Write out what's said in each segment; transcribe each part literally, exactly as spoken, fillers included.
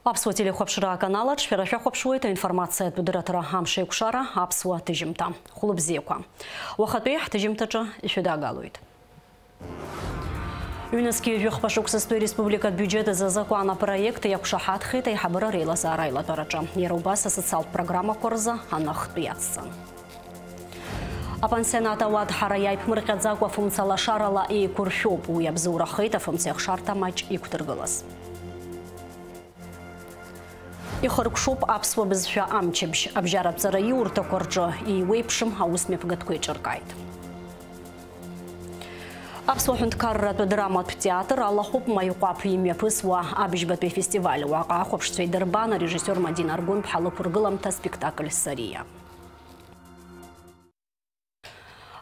Аԥсуа телехәаԥшра аканал аҿы шәара шәахәаԥшуеит аинформациатә дырраҭара Амшеикәшара аԥсуа ҭыжьымҭа. Хәлыбзиақәа. Уахатәи ҳҭыжьымҭаҿы ишәыдагалоит. Ҩнызқьи жәохәба шықәсазтәи ареспубликатә биуџьет азы азакәан апроект иақәшаҳаҭхеит аиҳабыра реилазаара аилатәараҿы. Иара убас асоциалтә программақәа рзы анахтә иацҵан. Апансионат ауадҳара иааиԥмырҟьаӡакәа афымца лашарала еиқәыршәоуп. Уи абзоурахеит афымцеихшарҭа маҷ иқәдыргылаз. Ихыркәшоуп аԥсуа бызшәа амчыбжь. Абжьаратә ҵараиурҭақәа рҿы еиуеиԥшым аусмҩаԥгатәқәа еиҿыркааит. Аԥсуа ҳәынҭқарратә драматә театр алахәуп Маиҟәаԥ имҩаԥысуа абыжьбатәи афестиваль. Уаҟа ахәаԥшцәа идырбан арежиссиор Мадина Аргәынԥҳа лықәыргылам аҭыԥ аспектакль Сариа.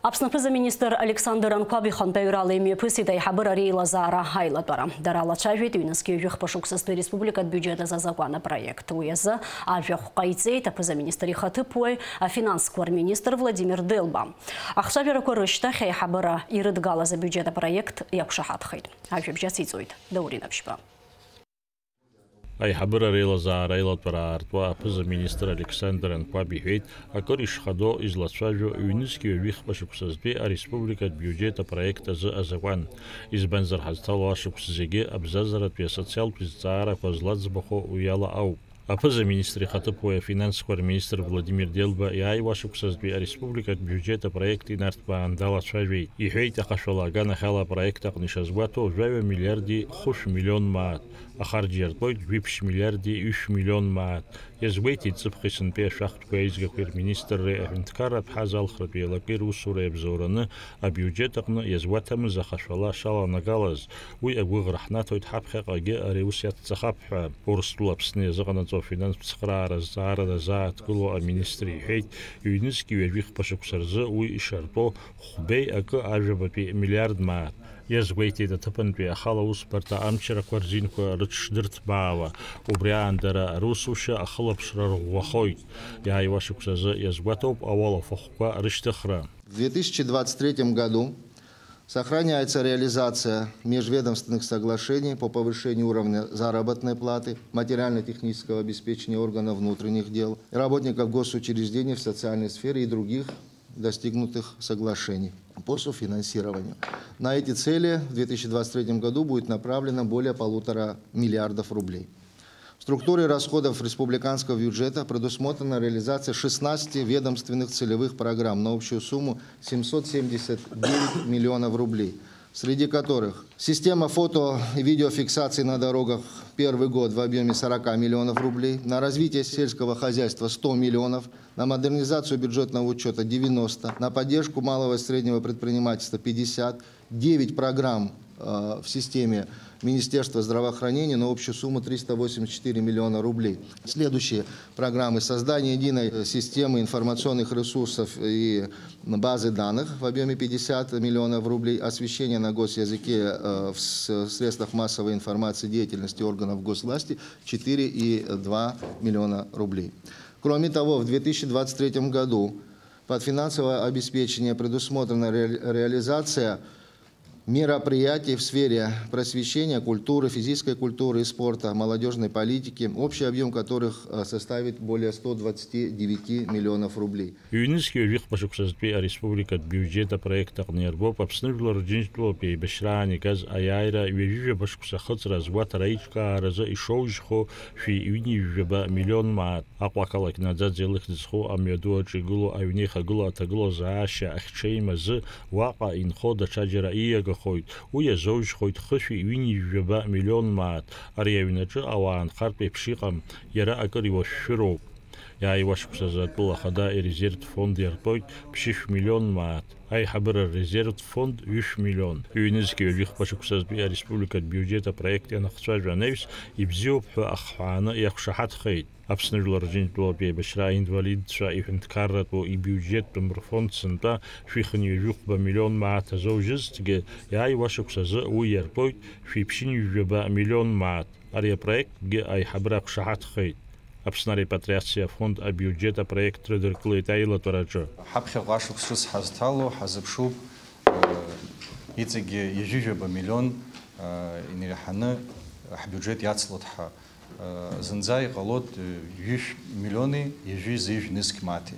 Аԥсны аԥыза-министр Александр Анқәаб ихантәаҩрала имҩаԥысит аиҳабыра реилазаара аилатәара. Дара лацәажәеит ҩнызқьи жәохәба шықәсазтәи ареспубликатә биуџьет азы азакәан апроект. Уи азы ажәахә ҟаиҵеит аԥыза-министр ихаҭыԥуаҩ, афинансқәа рминистр Владимир Делба. Ахцәажәарақәа рышьҭахь аиҳабыра ирыдгалаз абиуџьет апроект иақәшаҳаҭхеит. Ажәабжь ациҵоит Даур Инаԥшьба. Аиҳабыра реилазаара аилатәара аартуа аԥыза-министр Александр Анқәаб иҳәеит, акыр ишхадоу излацәажәо ҩнызқьи ҩажәихԥа шықәсазтәи ареспубликатә биуџьет апроект азы азакәан. Избанзар, ҳазҭало ашықәс зегьы абзазаратәи асоциалтәи зҵаарақәа злаӡбахо уи ала ауп. Аԥыза-министр ихаҭыԥуаҩ афинансқәа рминистр Владимир Делба иааиуа шықәсазтәи ареспубликатә биуџьет апроект инарҭбаан далацәажәеит. Иҳәеит, ахашәала аганахьала апроект аҟны ишазгәаҭоу жәаҩа миллиарди хәышә миллион мааҭ, ахарџь иартәоит жәиԥшь миллиарди ҩышә миллион мааҭ. Иазгәеиҭеит ҵыԥхи сынтәеи ашәахтәқәеи аизгақәеи рминистрреи аҳәынҭқарратә ҳазалхратә еилакеи русура иабзоураны абиуџьет аҟны иазгәаҭамыз ахашәала шаланагалаз, уи агәыӷра ҳнаҭоит ҳаԥхьаҟагьы ари аус иацҵахап ҳәа. Урыстәыла Аԥсны иазыҟанаҵо афинанстә цхыраара азҵаара дазааҭгыло аминистр иҳәеит, ҩнызқьи ҩажәихԥа шықәса рзы уи ишартәо хәбеи акы ажәабатәи миллиард мааҭ. Иазгәеиҭеит аҭыԥантәи ахала аусбарҭа амчрақәа рзинқәа рыҽшдырҭбаауа, убри аан дара русушьа ахылаԥшра рӷәӷәахоит. Иааиуа шықәсазы иазгәаҭоуп ауалафахәқәа рышьҭыхра. В две тысячи двадцать третьем году сохраняется реализация межведомственных соглашений по повышению уровня заработной платы, материально-технического обеспечения органов внутренних дел, работников госучреждений в социальной сфере и других достигнутых соглашений по софинансированию. На эти цели в две тысячи двадцать третьем году будет направлено более полутора миллиардов рублей. В структуре расходов республиканского бюджета предусмотрена реализация шестнадцати ведомственных целевых программ на общую сумму семьсот семьдесят девять миллионов рублей, среди которых система фото и видеофиксации на дорогах первый год в объёме сорока миллионов рублей, на развитие сельского хозяйства сто миллионов, на модернизацию бюджетного учёта девяносто, на поддержку малого и среднего предпринимательства пятьдесят, девять программ, э, в системе Министерства здравоохранения на общую сумму триста восемьдесят четыре миллиона рублей. Следующие программы: создание единой, э, системы информационных ресурсов и базы данных в объёме пятьдесят миллионов рублей, освещение на госязыке, э, в с-, средствах массовой информации деятельности органов госвласти четыре и два миллиона рублей. Кроме того, в две тысячи двадцать третьем году под финансовое обеспечение предусмотрена реали-, реализация мероприятий в сфере просвещения, культуры, физической культуры и спорта, молодёжной политики, общий объём которых, э, составит более ста двадцати девяти миллионов рублей. Ҩнызқьи ҩажәихԥа шықәсазтәи ареспубликатә биуџьет апроект аҟны иарбоуп Аԥсны Жәлар Рџьынџьтәылатәи еибашьраан игаз аиааира ҩажәижәаба шықәса ахыҵра азгәаҭара аиҿкааразы ишоужьхо шәи ҩынҩажәижәаба миллион мааҭ. Аҟәа ақалақь наӡаӡа илыхьӡ зху амҩаду аҿы игылоу аҩнеихагыла аҭагылазаашьа ахьҽеим азы уаҟа инхо даҽаџьара ииагахоит. Уи иазоужьхоит хышәи ҩынҩажәижәаба миллион мааҭ. Ари аҩнаҿы ауаа нхартә еиԥш иҟам, иара акыр иуашәшәыроуп. Иааиуа шықәсазы атәыла ахада ирезервтә фонд иартәоит ԥшьышә миллион мааҭ, аиҳабыра ррезервтә фонд ҩышә миллион. Ҩнызқьи ҩажәихԥа шықәсазтәи ареспубликатә биуџьет апроект ианахцәажәа анаҩс, ибзиоуп ҳәа ахҳәааны иақәшаҳаҭхеит. Аԥсны Жәлар Рџьынџьтәылатәи еибашьра аинвалидцәа иҳәынҭқарратәу ибиуџьеттә мырфонд сынтәа шәи хынҩажәихәба миллион мааҭ азоужьызҭгьы, иааиуа шықәсазы уи иартәоит шәи ԥшьынҩажәижәаба миллион мааҭ. Ари апроектгьы аиҳабыра ақәшаҳаҭхеит. Аԥсны арепатриациа афонд абиуџьет апроект рыдыркылеит аилатәараҿы. Ҳаԥхьаҟа ашықәс ҿыц ҳазҭало, ҳазыԥшуп, э, иҵегьгьы ҩажәижәаба миллион, э, инеиҳаны ҳбиуџьет иацлоит ҳәа. Зынӡа иҟалоит ҩышә миллиони ҩажәи зеижә нызқь маҭи.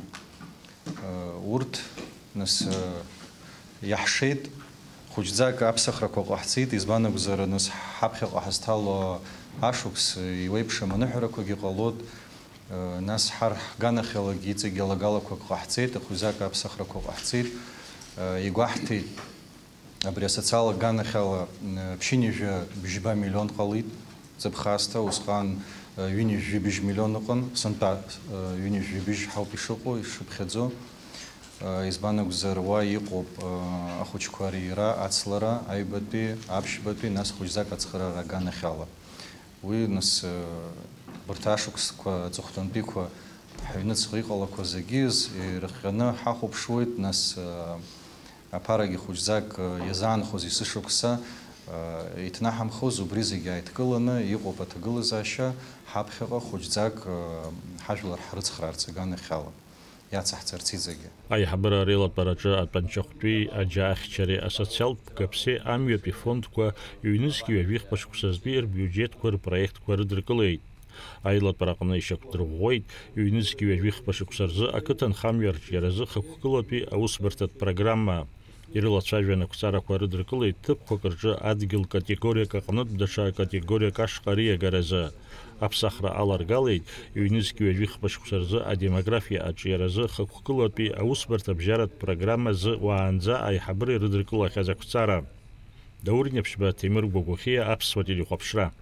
Урҭ, нас, иаҳшеит, хәыҷӡак аԥсахрақәа ҟаҳҵеит, избан акәзар, нас, ҳаԥхьаҟа ҳазҭало ашықәс еиуеиԥшым аныҳәарақәагьы ҟалоит, нас, ҳар ҳганахьалагьы иҵегь алагалақәак ҟаҳҵеит, хәыҷӡак аԥсахрақәа ҟаҳҵеит, игәаҳҭеит. Абри асоциал аганахьала, м, ԥшьынҩажәа бжьба миллион ҟалеит, ҵыԥх аасҭа, усҟан, ы, ҩынҩажәи быжь миллион ыҟан, сынтәа, ы, ҩынҩажәи быжь ҳауп ишыҟоу, ишыԥхьаӡо. Ы, избан акәзар, уа иҟоуп, ы, ахәыҷқәа ариира, ацлара, аҩбатәи, аԥшьбатәи, нас хәыҷӡак ацхыраара аганахьала. Уи, нас, ы, убарҭ ашықәсқәа аҵыхәтәантәиқәа ҳаҩныҵҟа иҟалақәа зегьы ирыхҟьаны ҳахәаԥшуеит, нас, ы, Аԥарагьы хәыҷӡак, э, иазаанхоз есышықәса, э, иҭнаҳамхоз, убри зегьы ааидкыланы иҟоуп аҭагылазаашьа, ҳаԥхьаҟа хәыҷӡак, э, ҳажәлар ҳрыцхраарц аганахьала, иацаҳҵарц иҵегьы. Аиҳабыра реилатәараҿы атәанчахәтәи аџьаахьчареи асоциалтә гаԥсеи амҩатәи фондқәа ҩнызқь ҩажәихԥа шықәсазтәи рбиуџьетқәа рпроектқәа рыдыркылеит. Аилатәара аҟны ишьақәдырӷәӷәеит, ҩнызқь ҩажәихԥа шықәса рзы ақыҭанхамҩа арҿиаразы хықәкылатәи аусбарҭатә программа. Ирылацәажәан ақәҵарақәа рыдыркылеит ҭыԥқәак рҿы адгьыл категориак аҟнытә даҽа категориак ашҟа риагаразы. Аԥсахра аларгалеит, ҩнызқь ҩажәихԥа шықәса рзы адемографиа аҿиаразы хықәкылатәи аусбарҭа абжьаратә программа азы уаанӡа аиҳабыра ирыдыркылахьаз ақәҵара. Даур Ниаԥшьба, Ҭемыр Гәагәахиа, Аԥсуа телехәаԥшра.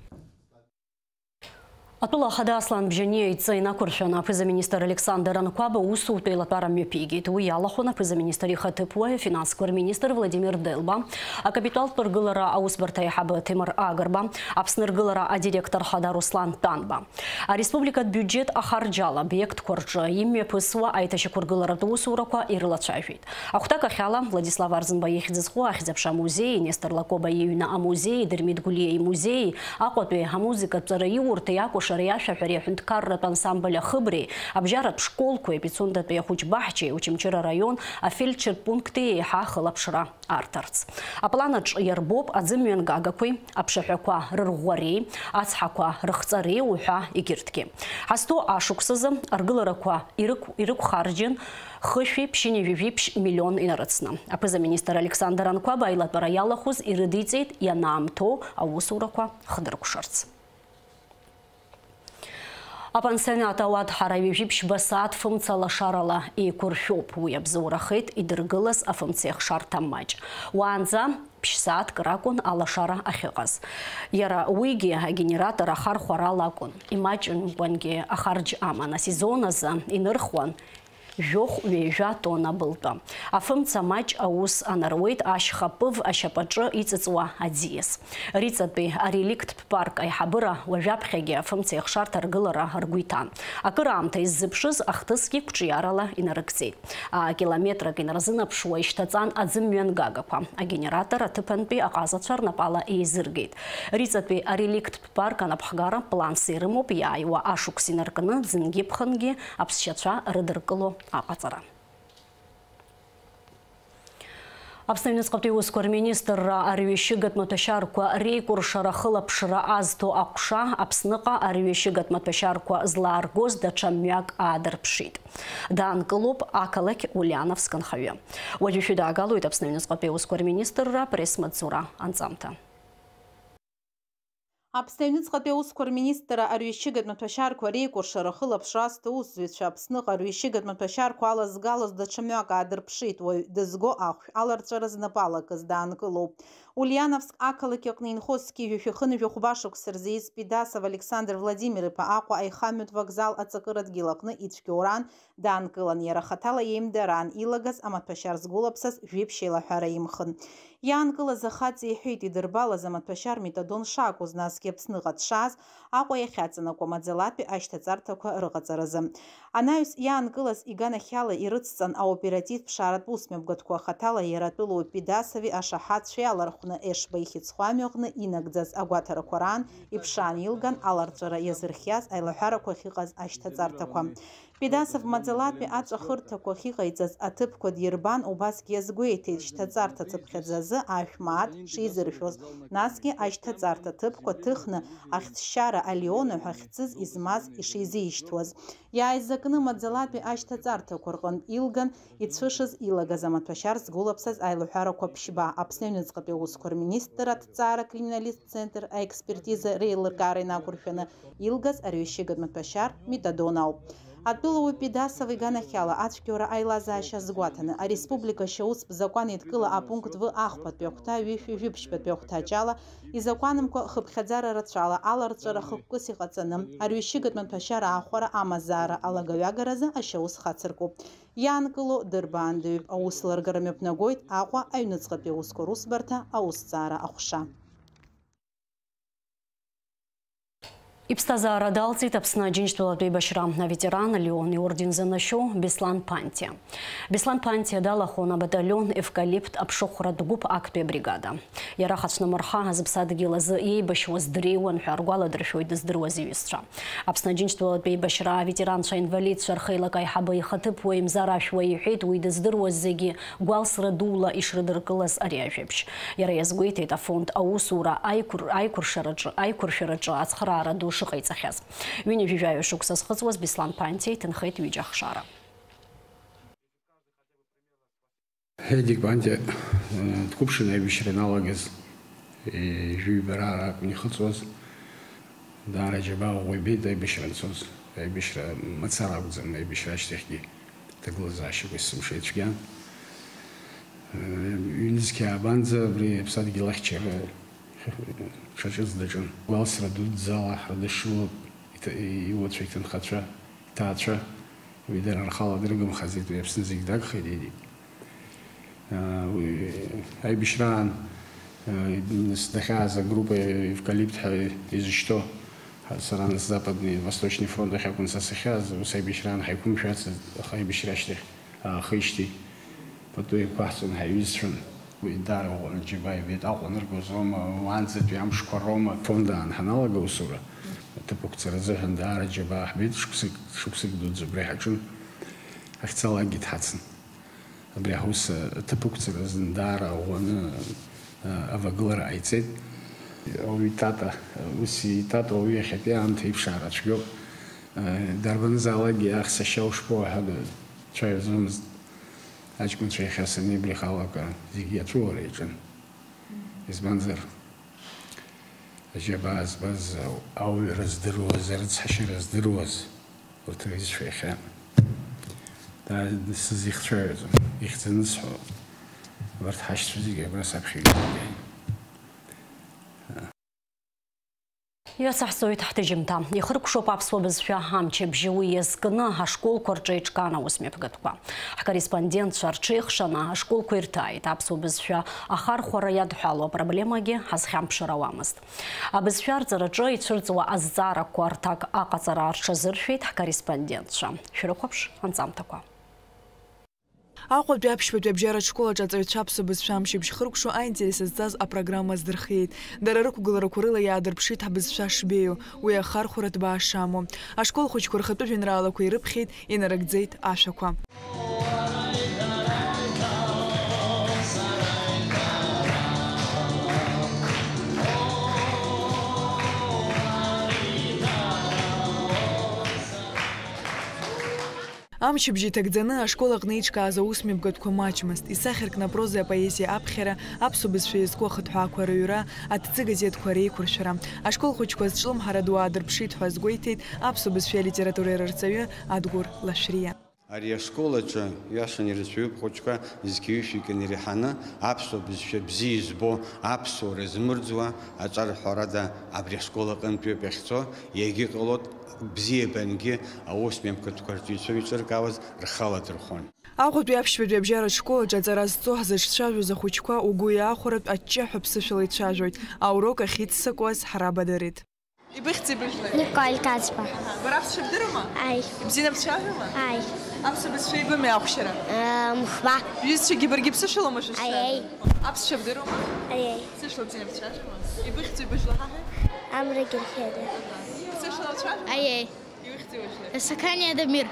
Атәыла ахада Аслан Бжьаниа идҵа инақәыршәаны аԥыза-министр Александр Анқәаба усутә еилатәара мҩаԥигеит. Уи иалахәын аԥыза-министр ихаҭыԥуаҩ, афинансқәа рминистр Владимир Делба, акапиталтә ргылара аусбарҭа аиҳабы Ҭемыр Агрба, Аԥсны ргылара адиректор хада Руслан Ҭәанба. Ареспубликатә биуџьет ахарџьала обиектқәа рҿы имҩаԥысуа аиҭашьақәыргыларатә усурақәа ирылацәажәеит. Ахәҭакахьала, Владислав Арӡынба ихьӡ зху ахьӡ-аԥша амузеии, Нестор Лакоба иҩны амузеии, Дырмит Гәлиа имузеии, Аҟәатәи амузыкатә ҵараиурҭеи, акәашареи ашәаҳәареи аҳәынҭқарратә ансамбль Ахыбреи, абжьаратә школқәеи, Пицундатәи ахәыҷбаҳчеи, Очамчыра араион афельдшер пункти еиҳа ахылаԥшра арҭарц. Апланаҿ иарбоуп аӡымҩангагақәеи, аԥшаҳәақәа рырӷәӷәареи, ацҳақәа рыхҵареи уҳәа егьырҭгьы. Ҳазҭоу ашықәсазы аргыларақәа ирықә-, ирықәхарџьын хышәи ԥшьынҩажәи жәиԥшь миллион инарыцны. Аԥыза-министр Александр Анқәаба аилатәара иалахәыз ирыдиҵеит ианаамҭоу аусурақәа хдыркәшарц. Апансионат ауадҳара ҩажәи ԥшьба сааҭ фымца лашарала еиқәыршәоуп. Уи абзоурахеит идыргылаз афымцеихшарҭа маҷ. Уаанӡа ԥшь-сааҭк ракәын алашара ахьыҟаз. Иара уигьы агенератор ахархәарала акәын. Имаҷымкәангьы ахарџь аман. Асезон азы инырхуан жәохә-ҩажәа тонна былтәы. Афымца маҷ аус анаруеит, ашьха пыв ашьапаҿы иҵыҵуа аӡиас. Риҵатәи ареликттә парк аиҳабыра уажәаԥхьагьы афымцеихшарҭа ргылара ргәы иҭан. Акыраамҭа иззыԥшыз ахҭысгьы қәҿиарала инарыгӡеит. Акилометрак инарзынаԥшуа ишьҭаҵан аӡымҩангагақәа. Агенератор аҭыԥантәи аҟазацәа рнапала еизыргеит. Риҵатәи ареликттә парк анапхгара планс ирымоуп иааиуа ашықәс инаркны ӡынгьы-ԥхынгьы аԥсшьацәа рыдыркыло аҟаҵара. Аԥсны аҩныҵҟатәи усқәа рминистрра арҩашьыгатә маҭәашьарқәа реикәыршара ахылаԥшра азҭо аҟәша Аԥсныҟа арҩашьыгатә маҭәашьарқәа злааргоз даҽа мҩак аадырԥшит. Даанкылоуп ақалақь Ульяновск анхаҩы. Уажәы шәыдаагалоит Аԥсны аҩныҵҟатәи аусқәа рминистрра апресс-маҵзура анҵамҭа. Аԥсны аҩныҵҟатәи аусқәа рминистрра арҩашьыгатә маҭәашьарқәа реикәыршара ахылаԥшра азҭо аусзуҩцәа Аԥсныҟа арҩашьыгатә маҭәашьарқәа алазгалоз даҽа мҩак аадырԥшит, уаҩ дызго ахәшә аларҵәара знапы алакыз даанкылоуп. Ульяновск ақалақь аҟны инхоз зқьи жәшәи хынҩажәи хәба шықәса рзы ииз Пидасов Александр Владимир-иԥа Аҟәа аихамҩатә вокзал аҵакыра дгьыл аҟны ицәгьоуран, даанкылан, иара хаҭала иеимдараан, илагаз амаҭәашьар згәылаԥсаз жәиԥшь еилаҳәара имхын. Иаанкылаз ахаҵа иҳәеит идырбалаз амаҭәашьар метадон шакәыз, насгьы Аԥсныҟа дшааз, Аҟәа иахьаҵанакуа маӡалатәи ашьҭаҵарҭақәа рыҟаҵаразы. Анаҩс иаанкылаз иганахьала ирыцҵан аоператив ԥшааратә усмҩаԥгатәқәа, хаҭала иара атәылауаҩ Пидасови ашаҳаҭцәеи алархә Ешба ихьӡ хәамҩаҟны инагӡаз агәаҭарақәа раан иԥшаан илган аларҵәара иазырхиаз аилаҳәарақәа ахьыҟаз ашьҭаҵарҭақәа. Педасов маӡалатәи аҵәахырҭақәа ахьыҟаиҵаз аҭыԥқәа дирбан, убасгьы иазгәеиҭеит, шьҭаҵарҭа цыԥхьаӡа азы ашә мааҭ шизыршәоз, насгьы ашьҭаҵарҭа ҭыԥқәа ҭыхны, ахьӡшьара Алиона ҳәа ахьӡыз измаз ишизишьҭуаз. Иааизакны маӡалатәи ашьҭаҵарҭақәа рҟынтә илган ицәышыз илагаз амаҭәашьар згәылаԥсаз аилаҳәарақәа ԥшьба, Аԥсны аҩныҵҟатәи аусқәа рминистр аҭҵаара акриминалисттә центр аекспертиза реилыркаара инақәыршәаны илгаз арҩашьыгатә маҭәашьар метадон ауп. Атәылауаҩ Педасов иганахьала ацәгьоура аилазаашьа азгәаҭаны, ареспублика ашьаустә закәан еидкыла апункт В ахԥатәи ахәҭа ҩышәи жәибжьбатәи ахәҭаҷ ала изакәанымкәа хыԥхьаӡара рацәала аларҵәара хықәкыс иҟаҵаны, арҩашьыгатә маҭәашьар аахәара амазаара алагаҩагаразы ашьаус хацыркуп. Иаанкыло дырбаандаҩуп, аус ларгара мҩаԥнагоит Аҟәа аҩныҵҟатәи аусқәа русбарҭа аусҭҵаара аҟәша. Иԥсҭазаара далҵит Аԥсны Аџьынџьтәылатә еибашьра аветеран, Леон иорден занашьоу Беслан Ԥантиа. Беслан Ԥантиа далахәын абаталион Евкалипт аԥшыхәратә гәыԥ актәи абригада. Иара хацәнымырха, зыԥсадгьыл азы иеибашьуаз дреиуан ҳәа ргәаладыршәоит дыздыруаз иҩызцәа. Аԥсны Аџьынџьтәылатә еибашьра аветеранцәа, инвалидцәа рхеилак аиҳабы ихаҭыԥуаҩ Мзар Ашәуа иҳәеит, уи дыздыруаз зегьы гәалсра дула ишрыдыркылаз ари ажәабжь. Иара иазгәеиҭеит афонд аусура аиқәыр-, аиқәыршараҿы, аиқәыршәараҿы ацхыраара ду шыҟаиҵахьаз. Ҩынҩажәи жәаҩа шықәса зхыҵуаз Беслан Ԥантиа иҭынхеит ҩыџьа ахшара. Едик Ԥантиа, э, дқәыԥшын аибашьра ианалагаз, э, жәаҩа бара ара акәын ихыҵуаз. Даара џьабаа ӷәӷәа ибеит аибашьра анцоз. Аибашьра мацара акәӡам, аибашьра ашьҭахьгьы ҭагылазаашьак сымшеит цәгьа. Э, ҩнызқь аабанӡа абри аԥсадгьыл ахьчара дшаҿыз даҿын. Гәалсра дуӡӡала ҳрыдышшылоит иҭ-, иуацәа, иҭынхацәа, иҭаацәа. Уи дара рхала дрыгымхаӡеит, уи Аԥсны зегь дагхеит, Едик. Уи аибашьраан, нас дахьааз агруппа Евкалипт ҳәа изышьҭоу, сара нас Западный Восточный фронт ахь акәын са сахьааз, ус аибашьраан ҳаиқәымшәацызт, аха аибашьра ашьҭахь аахижьҭеи пату еиқәаҳҵон ҳаиҩызцәан. Уи даара ӷәӷәаны џьабаа ибеит, Аҟәа аныргоз роума, уаанӡатәи амшқәа роума, фонд аан ҳаналага аусура, аҭыԥ ақәҵара азыҳәан даара џьабаа ҳбеит, шықәсык, шықәсык дуӡӡа убра иҳаҿын, ахьцалакгьы дҳацын. Абри аус аҭыԥ ақәҵара азын даара ӷәӷәаны, а, авагылара ҟаиҵеит. Ауаҩы итата, ус итата ауаҩы иахьатәи аамҭа иԥшаара цәгьоуп. А, дарбанзаалакгьы, ах, сашьа ушԥоу ҳәа дцәажәаӡомызт. Аҷкәынцәа иахьа санибрихалак, зегьы иаҵәуара иаҿын. Избанзар, аџьабаа збаз, ауаҩра здыруаз, арыцҳашьара здыруаз, урҭ рҩызцәа иахьа даа сызихцәажәаӡом, ихьӡаны сҳәо, абарҭ ҳашьцәа зегьы абра саԥхьа иҩызцәа. Иацаҳҵоит ҳҭыжьымҭа. Ихыркәшоуп аԥсуа бызшәа амчыбжьы, уи иазкны ашколқәа рҿы еиҿкаан аусмҩаԥгатәқәа. Ҳкорреспондентцәа рҽеихшаны ашколқәа ирҭааит аԥсуа бызшәа ахархәара иадҳәало апроблемагьы ҳазхьамԥшыр ауамызт. Абызшәа арҵараҿы ицәырҵуа азҵаарақәа рҭак аҟаҵара рҽазыршәеит ҳкорреспондентцәа. Шәрыхәаԥш анҵамҭақәа. Аҟәатәи аԥшьбатәи абжьаратә школ аҿы аҵаҩцәа аԥсуа бызшәа амчыбжь хыркәшо аинтерес азҵаз апрограмма аздырхиеит. Дара рықәгыларақәа рыла иаадырԥшит ҳбызшәа шбеиоу, уи ахархәара ҭбаа шамоу. Ашкол хәыҷқәа рхатәы жәеинраалақәа ирыԥхьеит, инарыгӡеит ашәақәа. Амчыбжь иҭагӡаны ашкол аҟны еиҿкааз аусмҩаԥгатәқәа маҷмызт, исахьаркны апрозеи апоезиеи аԥхьара, аԥсуа бызшәа иазку ахыҭҳәаақәа рыҩра, аҭӡы газеҭқәа реиқәыршәара. Ашкол хәыҷқәа зҿлымҳара ду аадырԥшит ҳәа азгәеиҭеит аԥсуа бызшәеи алитературеи рырҵаҩы Адгәыр Лашәриа. Ари ашкол аҿы, иашан, ирацәаҩуп ахәыҷқәа зқьи-ҩышәи икны иреиҳаны аԥсуа бызшәа бзиа избо, аԥсуара змырӡуа аҿар, ҳәарада, абри ашкол аҟынтәиоуп иахьцо, иагьыҟалоит, бзиабангьы аусмҩаԥгатәқәа рҵаҩцәа еиҿыркаауаз рхы аладырхәон. Аҟәатәи аԥшьбатәи абжьаратә школ аҿы аҵара зҵо ҳзыҿцәажәоз ахәыҷқәа угәы иаахәаратә аҷҷаҳәа ԥсышәала ицәажәоит, аурок ахьиццакуаз ҳрабадырит. Ибыхьӡи быжәлеи? Николь Кацба. Бара аԥсшәа бдыруама? Аи. Ибзианы бцәажәома? Аи. Аԥсуа бызшәа ибымоу ахәшьара? Э, мхба. Бҩызцәагьы баргьы быԥсышәалоума шышәцәажәо? Аиеи. Аԥсшәа бдыруама? Аиеи. Ԥсышәала бзианы бцәажәома? Ибыхьӡи быжәла ҳаҳәа? Амра Герхелиа. Ԥсышәала бцәажәома? Аиеи. Ибыхьӡи быжәла? Сакани Адамир.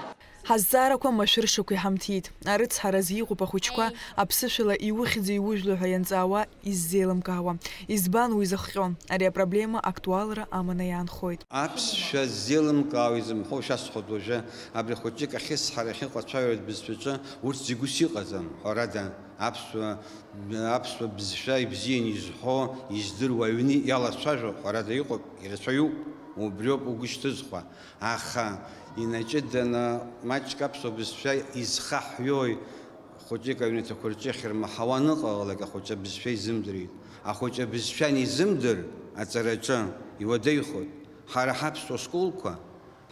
Ҳазҵаарақәа машәыршақә иҳамҭиит. Арыцҳаразы иҟоуп ахәыҷқәа аԥсышәала иухьӡи иужәлои ҳәа ианҵаауа иззеилымкаауа. Избан уи зыхҟьо? Ари апроблема актуалра аманы иаанхоит. Аԥсшәа ззеилымкаауа изымҳәо шәасҳәоит уажәы. Абри хәыҷык ахьысҳара ахьыҟоу ацәажәаратә бызшәаҿы урҭ зегь ус иҟаӡам, ҳәарада, аԥсуа, аԥсуа бызшәа ибзианы изҳәо, издыруа аҩны иалацәажәо, ҳәарада, иҟоуп, ирацәаҩуп, убриоуп угәы шьҭызхуа. Аха инаҷыданы маҷк аԥсуа бызшәа изхаҳәҩои? Хәыҷык аҩнаҭақәа рҿы иахьырмаҳауа аныҟалалак, ахәыҷы абызшәа изымдырит. Ахәыҷы абызшәа анизымдыр, аҵараҿы иуадаҩхоит. Ҳара ҳаԥсуа школқәа,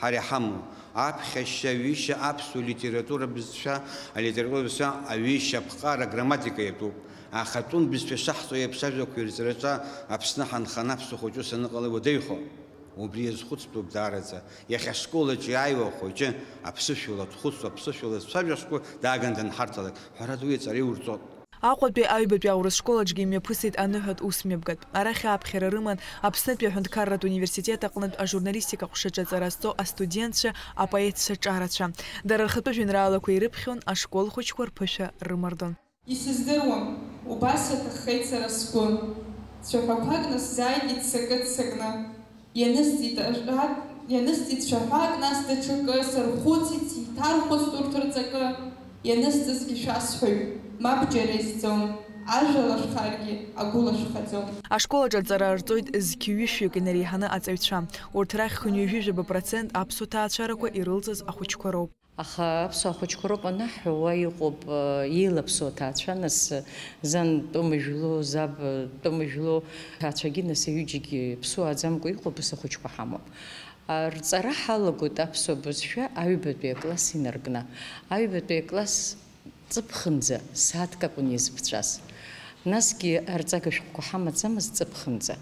ҳара иҳамоу, аԥхьашьа, аҩышьа, аԥсуа литература бызшәа, алитература бызшәа аҩышьа аԥҟара, аграмматика иатәуп. Аха атәым бызшәа шаҳҵо еиԥш ажәақәа ирҵараҿы Аԥсны ҳанханы аԥсуа хәыҷы ус аныҟала иуадаҩхо. Убри иазхәыцтәуп даараӡа. Иахьа ашкол аҿы иааиуа ахәыҷы аԥсышәала дхәыцуа, аԥсышәала зцәажәо ашкол дааганы данҳарҭалак, ҳәарада, уи аҵара иурҵоит. Аҟәатәи аҩбатәи аурыс школ аҿгьы имҩаԥысит аныҳәатә усмҩаԥгатә. Арахь аԥхьара рыман Аԥснытәи аҳәынҭқарратә университет аҟнытә ажурналистика ҟәшаҿы аҵара зҵо астудентцәа, апоетцәа ҿарацәа. Дара рхатәы жәеинраалақәа ирыԥхьон, ашкол хәыҷқәа рԥышәа рымардон. Исыздыруам, убас иаҭаххеит сара сгәы. Цәаҳәақәак насзааигеит сакы-ццакны. Ианысҵеит ажәак, ианысҵеит цәаҳәак, нас даҽакы, сархәыцит, сеиҭархәыцт урҭ рҵакы. Ианысҵазгьы шәасҳәоит, мап џьара изӡом, ажәа лашәхаргьы агәы лашәхаӡом. Ашкол аҿы аҵара рҵоит зқьи ҩышәҩык инареиҳаны аҵаҩцәа. Урҭ рахь хынҩажәижәаба процент аԥсуа ҭаацәарақәа ирылҵыз ахәыҷқәа роуп. Аха аԥсуа хәыҷқәа роуп анаҳҳәо, уа иҟоуп, э, еилаԥсоу аҭаацәа, нас, э, зан тәымыжәлоу, заб, э, тәымыжәлоу ҭаацәагьы, нас, аҩыџьагьы ԥсуааӡамкәа иҟоуп, ус ахәыҷқәа ҳамоуп. А, рҵара ҳалагоит аԥсуа бызшәа аҩбатәи акласс инаркны. Аҩбатәи акласс ҵыԥхынӡа сааҭк акәын иазыԥҵәаз. Насгьы арҵага шәҟәқәа ҳамаӡамызт ҵыԥхынӡа.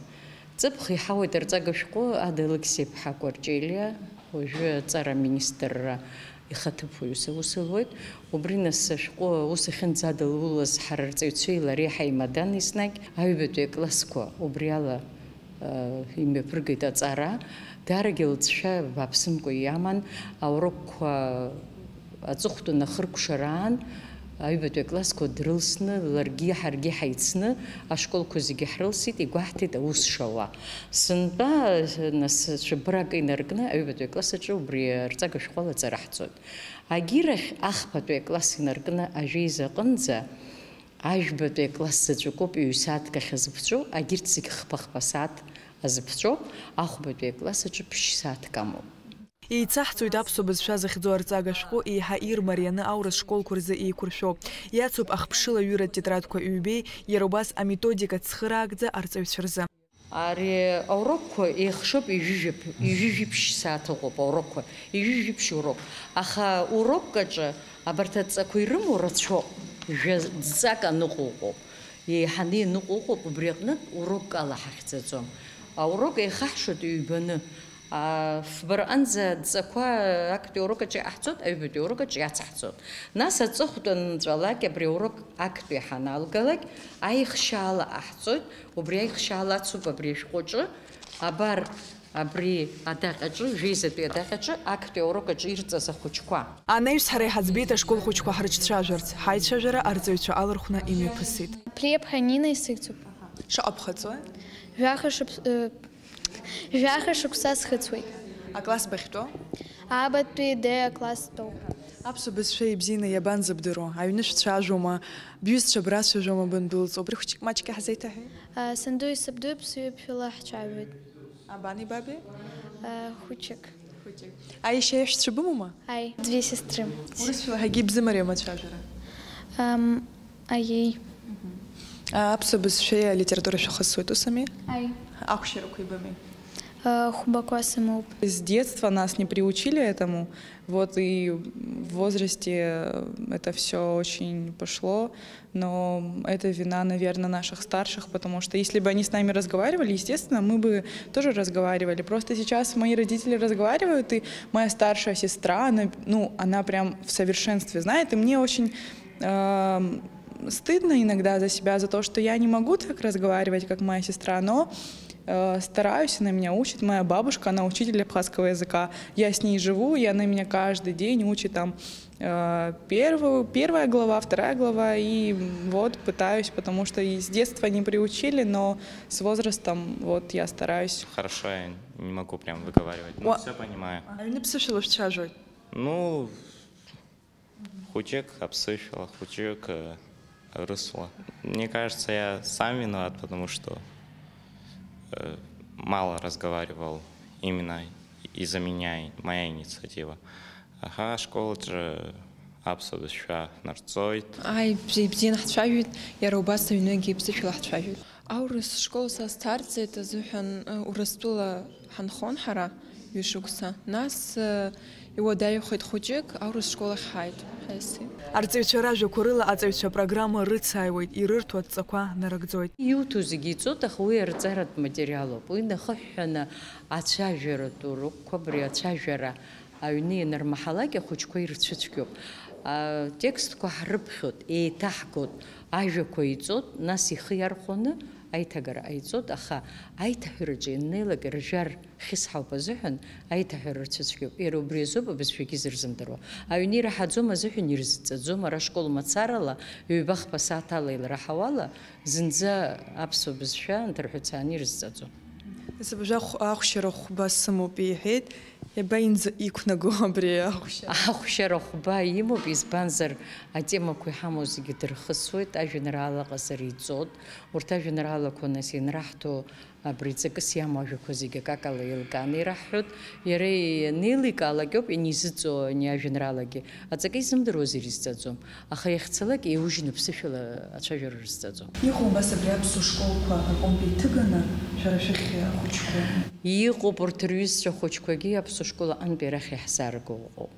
Ҵыԥх иҳауеит арҵага шәҟәы Ада Алықьсеиԥҳа Кәарҷелиа, уажәы аҵара аминистрра ихаҭыԥуаҩыс аус луеит. Убри нас ашәҟәы аус ахьынӡадылулаз ҳара арҵаҩцәеи лареи ҳаимаданы еснагь аҩбатәи аклассқәа убри ала, э, имҩаԥыргеит аҵара. Дарагьы лҵшәа бааԥсымкәа иаман, аурокқәа аҵыхәтәан ахыркәшараан, аҩбатәи аклассқәа дрылсны, ларгьы ҳаргьы ҳаицны, ашколқәа зегьы ҳрылсит, игәаҳҭеит аус шауа. Сынтәа, нас, шәыбрак инаркны, аҩбатәи акласс аҿы убри арҵага шәҟәы ала аҵара ҳҵоит. Агьирахь, ахԥатәи акласс инаркны, ажәеиза аҟынӡа, ажәбатәи акласс заҵәык ауп ҩ-сааҭк ахь азыԥҵәоу, агьырҭ зегь хԥа-хԥа сааҭ азыԥҵәоуп, ахәбатәи акласс аҿы ԥшь-сааҭк амоуп. Еицаҳҵоит аԥсуа бызшәа захьӡу арҵага шәҟәы еиҳа ирмарианы аурыс школқәа рзы еиқәыршәоуп. Иацуп ахԥшылаҩыратә тетрадқәа ҩбеи, иара убас аметодика цхыраагӡа арҵаҩцәа рзы. Ари аурокқәа еихшоуп, ижәижәаԥ-, ижәижәиԥшь сааҭ ыҟоуп аурокқәа, ижәижәиԥшь урок. Аха урокк аҿы абарҭ адҵақәа ирымоу рацәоуп, жәа-, дҵак аныҟоу ыҟоуп, еиҳаны ианыҟоу ыҟоуп, убри аҟнытә урокк ала ҳахьӡаӡом. Аурок еихаҳшоит ҩбаны. А, фба рҟынӡа адҵақәа актәи аурок аҿы иҟаҳҵоит, аҩбатәи аурок аҿы иацаҳҵоит. Нас аҵыхәтәан нҵәалак абри аурок актәи ҳаналгалак, аихшьаала ҟаҳҵоит, убри аихшьаала ацуп абри ашәҟәы аҿы, абар, абри адаҟьаҿы, жәеизатәи адаҟьаҿы, актәи аурок аҿы ирҵаз ахәыҷқәа. Анаҩс ҳара иҳаӡбеит ашкол хәыҷқәа ҳрыҿцәажәарц, ҳаицәажәара арҵаҩцәа алархәны имҩаԥысит. Плиаԥҳа Нина исыхьӡуп. Шаҟа бхыҵуеи? Жәаха шықәс-, э, Жәаха шықәса схыҵуеит. Акласс бахьтәоу? Аабатәи Д акласс тәоуп. Аԥсуа бызшәа ибзианы иабанӡабдыруа? Аҩны шәцәажәома? Бҩызцәа брацәажәома бандәылҵ? Убри хәыҷык маҷк иаҳзеиҭаҳәеи? А, сандуи сабдуи ԥсуеиԥшәыла ҳцәажәоит. Абани баби? А, хәыҷык. Хәыҷык. Аиашьа аиҳәшьцәа бымоума? Аи, две сестры. Урысшәала ҳагьи бзымариоума ацәажәара? Ам, Аиеи. А, аԥсуа бызшәеи алитературеи шәахысуеит, ус ами? Аи. Ахәшьарақәа ибымеи? Э, хәбақәа сымоуп. С детства нас не приучили этому. Вот и в возрасте это все очень пошло. Но это вина, наверное, наших старших, потому что если бы они с нами разговаривали, естественно, мы бы тоже разговаривали. Просто сейчас мои родители разговаривают, и моя старшая сестра, она, ну, она прям в совершенстве знает, и мне очень эм, стыдно иногда за себя, за то, что я не могу так разговаривать, как моя сестра, но э, стараюсь, она меня учит. Моя бабушка, она учитель абхазского языка. Я с ней живу, и она меня каждый день учит там э, первую, первая глава, вторая глава, и вот пытаюсь, потому что и с детства не приучили, но с возрастом вот я стараюсь. Хорошо, я не могу прям выговаривать, но Уа- все понимаю. Аҩны ԥсышәала шәцәажәоит. Ну, хәыҷык аԥсышәала, хәыҷык э, рысла. Мне кажется, я сам виноват, потому что э, мало разговаривал именно из-за меня, моя инициатива. Аха ашколаҿы аԥсуа бызшәа ҳнарҵоит. Ааи, бзиа, ибзианы ҳцәажәеит, иара убас аҩныгьы ԥсышәала ҳцәажәеит. Аурыс школ сазцарц азыҳәан, э, Урыстәыла ҳанхон ҳара ҩышықәса. Нас, э, иуадаҩхеит хәыҷык, аурыс школ ахь ҳааит, ҳаиасит. Арҵаҩцәа ражәақәа рыла аҵаҩцәа апрограмма рыцааиуеит, ирырҭо адҵақәа нарыгӡоит. Иуҭо зегьы иҵоит, аха уи арҵаратә материалуп. Уи нахыҳәҳәаны ацәажәаратә урокқәа, абри ацәажәара аҩны ианырмаҳалак, ахәыҷқәа ирцәыцәгьоуп. Атекстқәа ҳрыԥхьоит, еиҭаҳгоит, ажәақәа иҵоит, нас ихы иархәаны аиҭагара ҟаиҵоит, аха аиҭаҳәараҿы ианнеилак ржәар хьысҳауп азыҳәан аиҭаҳәара рцәыцәгьоуп. Иара убри азоуп абызшәагьы зырзымдыруа. Аҩны ираҳаӡом азыҳәан ирызҵаӡом, ара школ мацарала, ҩба-хԥа сааҭ ала илраҳауала, зынӡа аԥсуа бызшәа нҭырҳәцааны ирызҵаӡом. Сабжа ахәшьара хәба сымоуп, иҳәеит. Иаба инӡа иқәнаго абри ахәшьара? Ахәшьара хәба имоуп, избанзар, атемақәа иҳамоу зегьы дырхысуеит, ажәеинраала ҟазар иҵоит. Урҭ ажәеинраалақәа нас ианраҳҭо, абри ҵакыс иамоу ажәақәа зегьы акакала еилкааны ираҳҳәоит. Иара ианеиликаалак ауп ианизыҵоу ани ажәеинраалагьы. Аҵакы изымдыруазар изҵаӡом. Аха иахьцалак еиужьны ԥсышәала ацәажәара рызҵаӡом. Иҟоу убас абри аԥсуа школқәа рҟынтә иҭыганы шәара шәахь ахәыҷқәа? Иҟоуп, урҭ рҩызцәа хәыҷқәагьы аԥсуа школ аҟынтәи арахь иаҳзаарго ыҟоуп.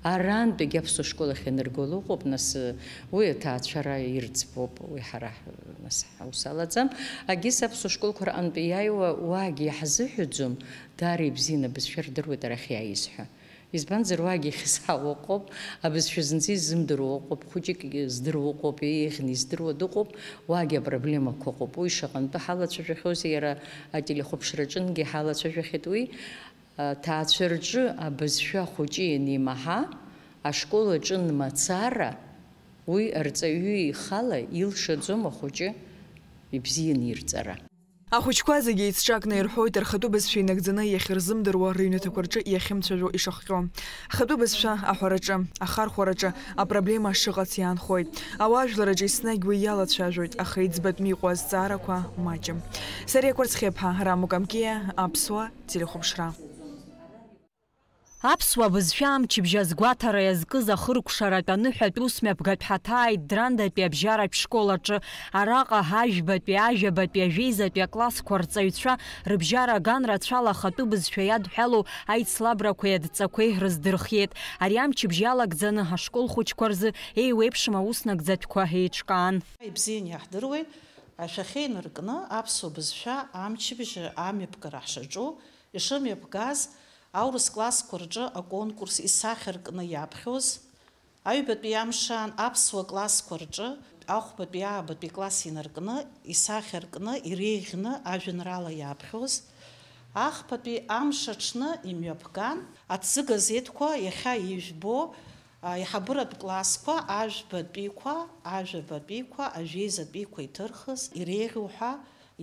Арантәигьы аԥсуа школ ахь ианыргало ыҟоуп, нас уи аҭаацәара ирӡбоуп, уи ҳара ҳ-, нас ҳаус алаӡам. Агьыс аԥсуа школқәа рҟынтәи иааиуа уаагьы иаҳзыҳәаӡом, даара ибзианы абызшәа рдыруеит арахь иааиз ҳәа. Избанзар, уаагьы ихьысҳауа ыҟоуп, абызшәа зынӡа изымдыруа ыҟоуп, хәыҷык здыруа ыҟоуп, еиӷьны издыруа дыҟоуп, уаагьы апроблемақәа ыҟоуп. Уи шаҟантәы ҳалацәажәахьоузеи, иара ателехәаԥшраҿынгьы ҳалацәажәахьеит уи. Аҭаацәа рҿы абызшәа ахәыҷы ианимаҳа, ашкол аҿы нмацара, уи арҵаҩы ихала илшаӡом ахәыҷы ибзианы ирҵара. Ахәыҷқәа зегьы еицҿакны ирҳәоит рхатәы бызшәа инагӡаны иахьырзымдыруа, рыҩнаҭақәа рҿы иахьымцәажәо ишахҟьо. Хатәы бызшәа аҳәараҿы, ахархәараҿы апроблема шыҟац иаанхоит. Ауаажәлар аҿы еснагь уи иалацәажәоит, аха иӡбатәны иҟоу азҵаарақәа маҷым. Сариа Кәарцхиаԥҳа, Рамо Камкиа, Аԥсуа телехәаԥшра. Аԥсуа бызшәа амчыбжь азгәаҭара иазкыз ахыркәшаратә аныҳәатә ус мҩаԥгатә ҳаҭааит Драндатәи абжьаратә школ аҿы. Араҟа ажәбатәи, ажәабатәи, ажәеизатәи аклассқәа рҵаҩцәа рыбжьара аган рацәала ахатәы бызшәа иадҳәалоу аицлабрақәеи адҵақәеи рыздырхиеит. Ари амчыбжь иалагӡаны ашкол хәыҷқәа рзы еиуеиԥшым аус нагӡатәқәа еиҿкаан. Ибзианы иаҳдыруеит, ашәахьа инаркны аԥсуа бызшәа амчыбжь амҩаԥгара ҳшаҿу ишымҩаԥгаз, аурыс классқәа рҿы аконкурс исахьаркны иаԥхьоз, аҩбатәи амшаан аԥсуа классқәа рҿы ахәбатәи аабатәи класс инаркны исахьаркны иреиӷьны ажәеинраала иаԥхьоз, ахԥатәи амш аҽны имҩаԥган, аҭӡы газеҭқәа иахьа ижәбо, аиҳабыратә классқәа, ажәбатәиқәа, ажәабатәиқәа, ажәеизатәиқәа иҭырхыз иреиӷьу ҳәа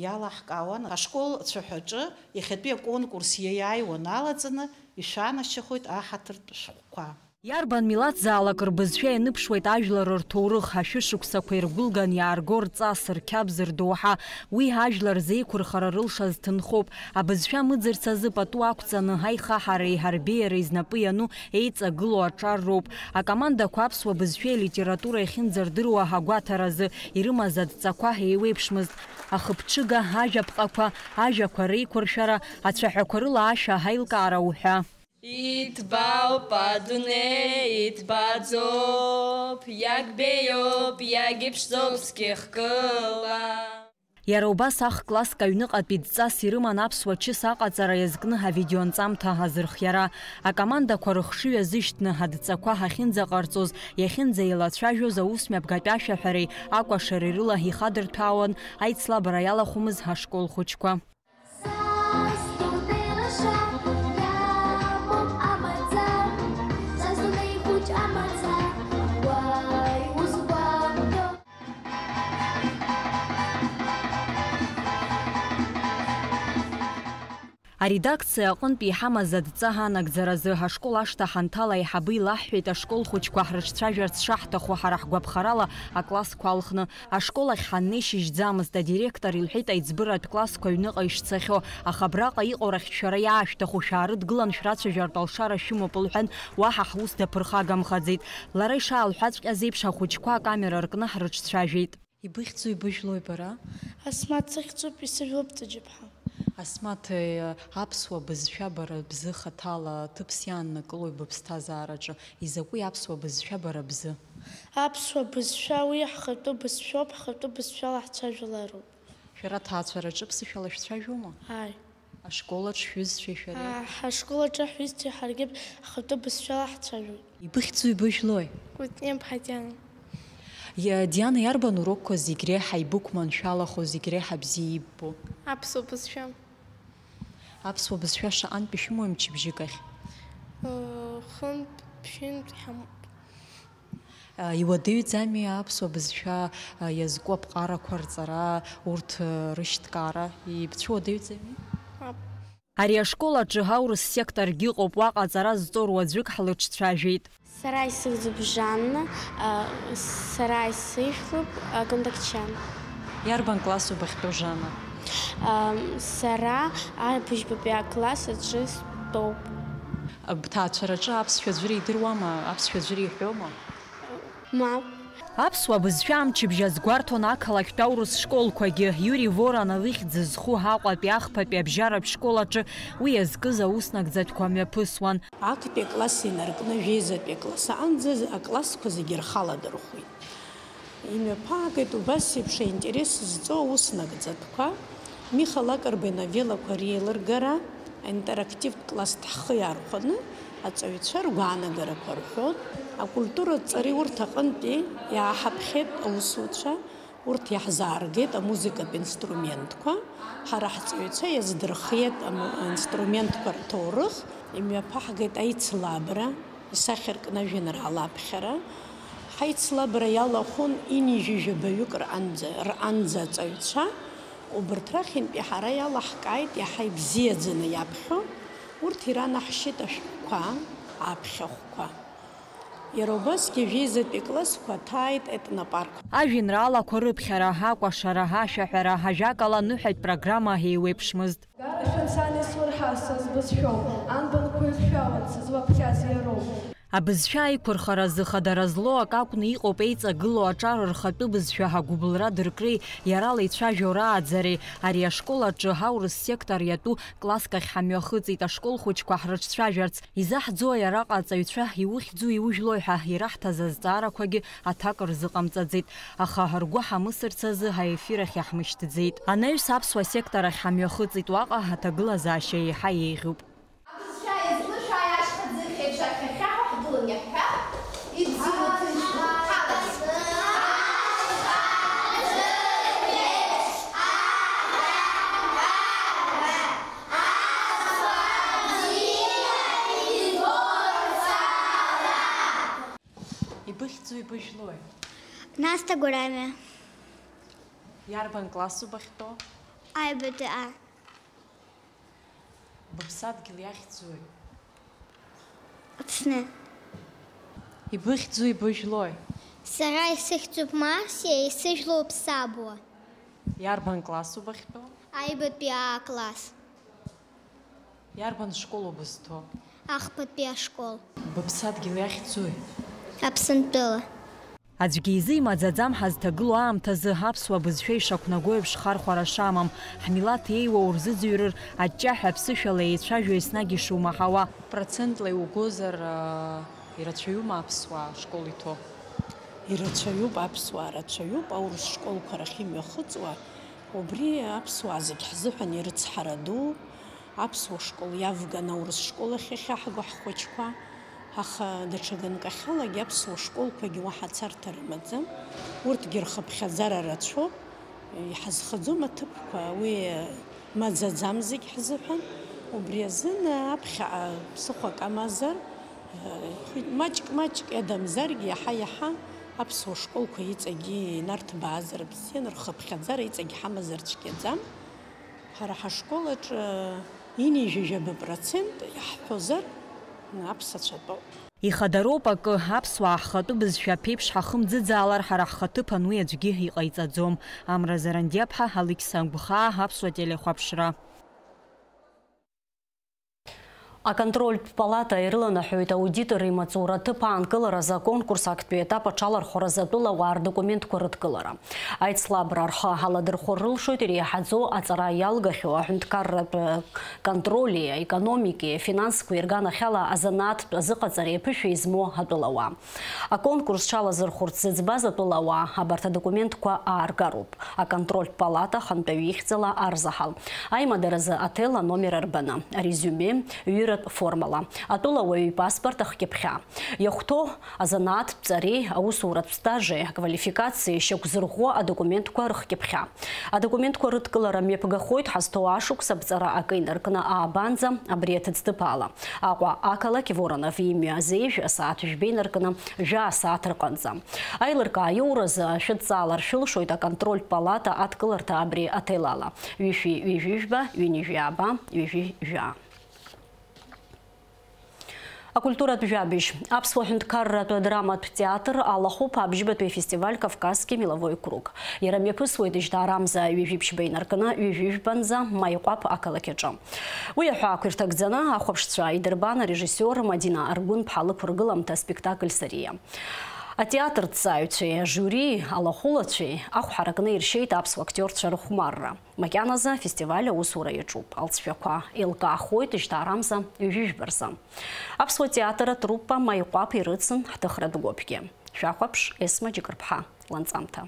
иалаҳкаауан. Ашкол цәаҳәаҿы иахьатәи аконкурс иаиааиуа налаҵаны ишәанашьахоит аҳаҭыртә шәҟәқәа. Иарбан милаҭзаалак рбызшәа ианыԥшуеит ажәлар рҭоурых, ашәышықәсақәа иргәылган иаарго рҵас, рқьабз, рдоуҳа. Уи ажәлар зеиқәырхара рылшаз ҭынхоуп. Абызшәа мыӡырц азы пату ақәҵаны, аихаҳареи ҳарбеиареи знапы иану еиҵагылоу аҿар роуп. Акомандақәа аԥсуа бызшәеи алитература иахьынӡардыруа агәаҭаразы, ирымаз адҵақәа еиуеиԥшмызт. Ахыԥҽыга, ажәаԥҟақәа, ажәақәа реиқәыршәара, ацәаҳәақәа рыла ашәа аилкаара уҳәа. Иҭбаауп адунеи, иҭбааӡоуп, иагьбеиоуп, иагьыԥшӡоуп зқьы хкыла. Иара убас ах-класск аҩныҟатәи дҵас ирыман аԥсуа чыс аҟаҵара иазкны авидеонҵамҭа азырхиара. Акомандақәа рыхшыҩ азышьҭны адҵақәа ҳахьынӡаҟарҵоз, иахьынӡаеилацәажәоз аусмҩаԥгатә ашәаҳәареи акәашареи рыла ихадырҭәаауан аицлабра иалахәымыз ашкол хәыҷқәа. Са сдунеи лаша, иамоуп амаӡа, са сдунеи хәыҷ амаӡа, уаи узгәамҭо. Аредакциа аҟынтә иҳамаз адҵа анагӡаразы, ашкол ашҭа ҳанҭала, аиҳабы илаҳҳәеит, ашкол хәыҷқәа ҳрыҿцәажәарц шаҳҭаху ҳара ҳгәаԥхарала аклассқәа алхны. Ашкол ахь ҳаннеи шьыжьӡамызт, адиректор илҳәеит аиҵбыратә классқәа аҩныҟа ишцахьоу, аха абраҟа иҟоу рахьтә шәара иаашәҭаху шәаарыдгылан шәрацәажәартә алшара шәымоуп лҳәан, уаҳа ҳус даԥырхагамхаӡеит. Лара ишаалҳәаҵәҟьаз еиԥш ахәыҷқәа акамера ркны ҳрыҿцәажәеит. Ибыхьӡу ибыжәлои бара? Асмаҭ сыхьӡуп, исыжәлоуп Ҵәыџьаԥҳа. Асмаҭ, аԥсуа бызшәа бара бзы хаҭала ҭыԥс иааннакылои быԥсҭазаараҿы? Изакәи аԥсуа бызшәа бара бзы? Аԥсуа бызшәа уи ҳхатәы бызшәоуп, ҳхатәы бызшәала ҳцәажәалароуп. Шәара аҭаацәараҿы ԥсышәала шәцәажәома? Ааи. Ашкол аҿ шәҩызцәеи шәареи? Ааи, ҳашкол аҿы ҳҩызцәеи ҳаргьы ҳхатәы бызшәала ҳцәажәоит. Ибыхьӡу ибыжәлои? Кәыҵниа Ԥҳа Диана. Иа-, Диана, иарбан урокқәа зегь реиҳа ибықәманшәалахо, зегь реиҳа бзиа иббо? Аԥсуа бызшәа. Аԥсуа бызшәа шаҟантә ишәымои мчыбжьык ахь? Ыы, хынтә, ԥшьынтә иҳамоуп. Ы, иуадаҩӡами аԥсуа бызшәа, ы, иазку аԥҟарақәа рҵара, урҭ, ы, рышьҭкаара, ибцәуадаҩӡами? Мап. Ари ашкол аҿы аурыс секторгьы ыҟоуп, уаҟа аҵара зҵо руаӡәык ҳлыҿцәажәеит. Сара исыхьӡуп Жанна, а, сара исыжәлоуп, а, Кондакчиа. Иарбан класс убахьтәоу, Жанна? Ам, сара абыжьбатәи акласс аҿы стәоуп. Бҭаацәараҿы аԥсшәа аӡәыр идыруама, аԥсшәа аӡәыр иҳәома? Мап. Аԥсуа бызшәа амчыбжь азгәарҭон ақалақьтә аурыс школқәагьы. Иури Воронов ихьӡ зху Аҟәатәи ахԥатәи абжьаратә школ аҿы уи иазкыз аус нагӡатәқәа мҩаԥысуан. Актәи акласс инаркны жәеизатәи акласс аҟынӡа аклассқәа зегьы рхаладырхәит. Имҩаԥаагеит убас еиԥш аинтерес зҵоу аус нагӡатәқәа, Миха Лакрба иновеллақәа реилыргара, аинтерактивтә класс ҳхы иархәаны, аҵаҩцәа ргәаанагарақәа рҳәон, акультуратә ҵареи урҭ аҟынтәи иааҳаԥхьеит аусуцәа, урҭ иаҳзааргеит амузыкатә инструментқәа, ҳара ҳҵаҩцәа иаздырхиеит аму-, аинструментқәа рҭоурых, имҩаԥаҳгеит аицлабра, исахьаркны ажәеинраала аԥхьара. Ҳаицлабра иалахәын ҩынҩажәи жәабаҩык рҟынӡа, рҟынӡа аҵаҩцәа, убарҭ рахьынтәи ҳара иалаҳкааит иаҳа ибзиаӡаны иаԥхьо, урҭ иранаҳшьеит ашәҟәқәа, аԥхьахәқәа. Иара убасгьы ажәеизатәи аклассқәа ҭааит етнопарк. Ажәеинраалақәа рыԥхьара, акәашара, ашәаҳәара, ажәакала, аныҳәатә программа еиуеиԥшмызт. Гарашәа сан исурҳа са збызшәоу, анбанқәа ихшәалан сызлаԥхьаз иароуп. Абызшәа аиқәырхара зыхадара злоу акы акәны иҟоуп еиҵагылоу аҿар рхатәы бызшәа агәыбылра дыркреи иарала ицәажәо рааӡареи. Ари ашкол аҿы аурыс сектор иатәу класск ахь ҳамҩахыҵит ашкол хәыҷқәа ҳрыҿцәажәарц. Изаҳӡои араҟа аҵаҩцәа, иухьӡу иужәлои ҳәа ираҳҭаз азҵаарақәагьы аҭак рзыҟамҵаӡеит, аха ргәы ҳамысырц азы аефир ахь иаҳмышьҭӡеит. Анаҩс аԥсуа сектор ахь ҳамҩахыҵит, уаҟа аҭагылазаашьа еиҳа еиӷьуп. Абызшәа иазкны шәааи ашьха ӡыхь еиԥш ахьхьаҳәа ҳгылан иаҳҳәап, ибзиоу, ҭынчроуп, ҳалаӡ. Ибыхьӡу, ибыжәлои? Насҭа Гәарамиа. Иарбан классу бахьтәоу? Аҩбатәи А. Быԥсадгьыл иахьӡуи? Аԥсны. Ибыхьӡу ибыжәлои? Сара исыхьӡуп Марсиа, исыжәлоуп Сабуа. Иарбан класс убахьтәоу? Аҩбатәи А класс. Иарбан школ убызҭо? Ахԥатәи ашкол. Быԥсадгьыл иахьӡуи? Аԥсынтәыла. Аӡәгьы изы имаӡаӡам ҳазҭагылоу аамҭазы аԥсуа бызшәа ишақәнаго еиԥш хархәара шамам, ҳмилаҭ еиуа урзыӡырҩыр, аҷҷаҳәа аԥсышәала еицәажәо еснагь ишумаҳауа. Процентла иугозар, аа, ирацәаҩума аԥсуаа школ иҭоу? Ирацәаҩуп, аԥсуаа рацәаҩуп, аурыс школқәа рахь имҩахыҵуа. Убри аԥсуаа зегь ҳзыҳәан ирыцҳара ду, аԥсуа школ иавган аурыс школ ахь иахьаҳго ҳхәыҷқәа. Аха даҽа ганкахьалагьы аԥсуа школқәагьы уаҳа царҭа рымаӡам. Урҭгьы рхыԥхьаӡара рацәоуп. Иҳазхаӡом аҭыԥқәа, уи маӡаӡам зегь ҳзыҳәан. Убри азын аԥхьаҟа ԥсыхәак амазар, маҷк-маҷк иадамзаргьы, иаҳа-иаҳа аԥсуа школқәа иҵегьы инарҭбаазар бзиан, рхыԥхьаӡара иҵегь ҳамазар цәгьаӡам. Ҳара ҳашкол аҿы ҩынҩажәижәаба процент иаҳҳәозар, аԥсацәа тәоуп. Ихадароуп акы, аԥсуаа ҳхатәы бызшәа аԥеиԥш ҳахымӡыӡаалар, ҳара ҳхаҭыԥан уи аӡәгьы иҟаиҵаӡом. Амра Зарандиаԥҳа, Алықьса Гәхаа, Аԥсуа телехәаԥшра. Аконтрольтә палата ирыланаҳәоит аудитор имаҵура аҭыԥ аанкыларазы аконкурс актәи етап аҽалархәразы атәылауаа рдокументқәа рыдкылара. Аицлабра рхы аладырхәыр рылшоит иреиҳаӡоу аҵара иалгахьоу аҳәынҭқарратә контроли, аекономики, афинансқәеи рганахьала азанааҭтә азыҟаҵареи аԥышәа измоу атәылауаа. Аконкурс ҽалазырхәырц зыӡбаз атәылауаа абарҭ адокументқәа ааргароуп. Аконтрольтә палата ахантәаҩы ихьӡала арзаҳал. Аимадаразы аҭел аномер арбаны, арезиуме, ҩыратә формала, атәылауаҩ ипаспорт ахкьыԥхьа. Иахәҭоу азанааҭтә ҵареи аусуратә стажи аквалификациеи шьақәзырӷәӷәо адокументқәа рыхкьыԥхьа. Адокументқәа рыдкылара мҩаԥгахоит ҳазҭоу ашықәс аԥҵара акы инаркны аабанӡа абри аҭыӡҭыԥ ала. Аҟәа ақалақь Воронов имҩа азеижә асааҭ жәба инаркны жәа асааҭ рҟынӡа. Аилыркаа иуразы ашәыдҵаалар шәылшоит аконтрольтә палата адкыларҭа абри аҭелала. Ҩышәи ҩажәи жәба, ҩынҩажәи ааба, ҩажәи жәа. Акультуратә жәабжь. Аԥсуа ҳәынҭқарратә драматә театр алахәуп абжьбатәи афестиваль Кавказский меловой круг. Иара мҩаԥысуеит жьҭаарамза ҩажәи ԥшьба инаркны ҩажәи жәбанӡа Маиҟәаԥ ақалақь аҿы. Уи аҳәаақәа ирҭагӡаны ахәаԥшцәа идырбан арежиссиор Мадина Аргәынԥҳа лықәыргыламҭа аспектакль Сариа. Атеатрҭҵааҩцәеи ажиури алахәылацәеи ахә ҳаракны иршьеит аԥсуа актиорцәа рыхәмарра. Макьаназы афестиваль аусура иаҿуп. Алҵшәақәа еилкаахоит жьҭаарамза ҩажәи жәба рзы. Аԥсуа театр атруппа Маиҟәаԥ ирыцын ҳҭыхратә гәыԥгьы. Шәахәаԥш, Есма Џьыкырԥҳа ланҵамҭа.